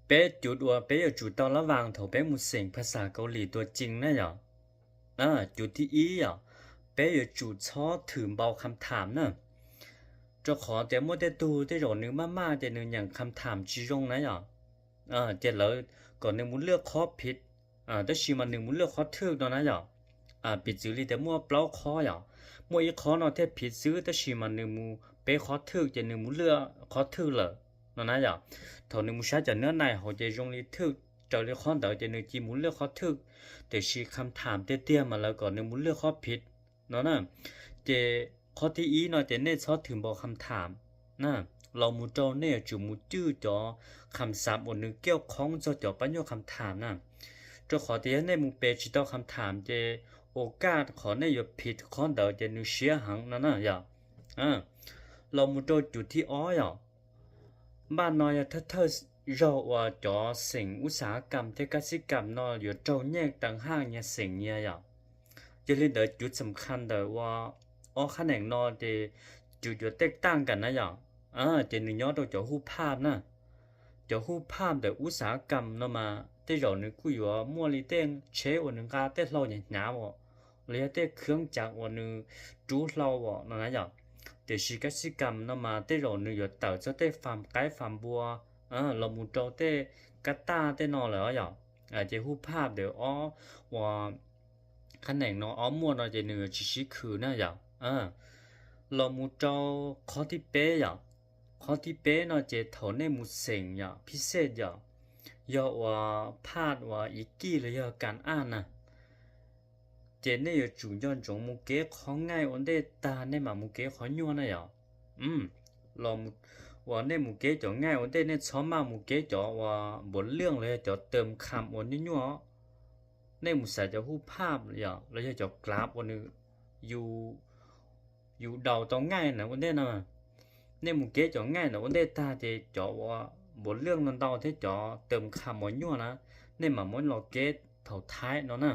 Peb cuv uas peb yuav tsum tau lab vas thaum peb mus xeem phas xas Kaus Lim tuas cees na yom. Cuv thib ib yom, peb yuav tsum txhob thwm npau kham tham na. Rau qhov tias muaj tej tug tej zaum nws maj maj ces nws nyeem kham tham tsis zoo na yom. Ces lawv kom nws mus lwaj qhob phiv, tab sis mas nws mus lwaj qhob thwj no na yom. Piv txwv li tias muaj plaub qhob yom, muaj ib qhob no thiaj phiv xwb tab sis mas nws mus peb qhob thwj ces nws mus lwaj qhob thwj lawm no na yom. Thaum nws mus saib cov nab nais hauv ces zoo li thwj raws li qhob ntawd ces nws cia mus lwaj qhob thwj, tiam sis kham tham tiag tiag mas lawv kom nws mus lwaj qhob phiv no na. Ces qhov thib ib no ces nej txhob thwm npau kham tham na. Los mus rau nej yuav tsum mus cwj cov kham xam uas nws kiaj khoob txog cov pab nyuaj kham tham na. Rau qhov tias yog nej mus pem tsis tau kham tham ces ua kaj qhov nej yuav phiv qhov ntawd ces nws siab heev no na yom. Los mus rau cuv thib ob yom, npaj no yog thawj thawj zaug uas cov xeem ub xav kam thiab kab xib kam no yuav raug nyaj teev haj nyias xeem nyias yom. Yog li ntawd cuv xam khas ntawm ua ob qhab neem no ces cuv yuav tej taj nkas na yom. Ces nws nyob rau cov huj phaj na. Cov huj phaj ntawm ub xav kam no mas tej zaum nws kuj yuav muaj li tej tsheb uas nws nqa tej hlau hnyav hnyav os, los yog tej khab cav uas nws rub hlau os no na yom. Tiam sis kab xib kam no mas tej zaum nws yuav tawm txog tej fam qaib fam npua los mus rau tej kab taj tej no lawm yom. Ces huj phaj ntawm ob uas qhab neem no ob muaj no ces nws yuav tsis sib khwm na yom. Los mus rau qhov thib peb yom. Qhov thib peb no ces thaum nej mus xeem yom, phij xej yom, yog uas phaj uas iv kij los yog kas aj na, ces nej yuav tsum nco ntsoov mus kev qhov ngaij ua ntej tag nej mam mus kev qhov nyuaj na yom. Los uas nej mus kev cov ngaij ua ntej nej txhob maj mus kev cov uas npuav lwj los yog cov teem kham uas nyuaj nyuaj. Nej mus xaiv cov huj phaj yom los yog cov klav uas nws yus daus tau ngaij na ua ntej no. Nej mus kev cov ngaij ntawd ua ntej tag ces cov uas npuav lwj no ntau thiab cov teem kham uas nyuaj na, nej mam muab los kev thaum thaiv no na.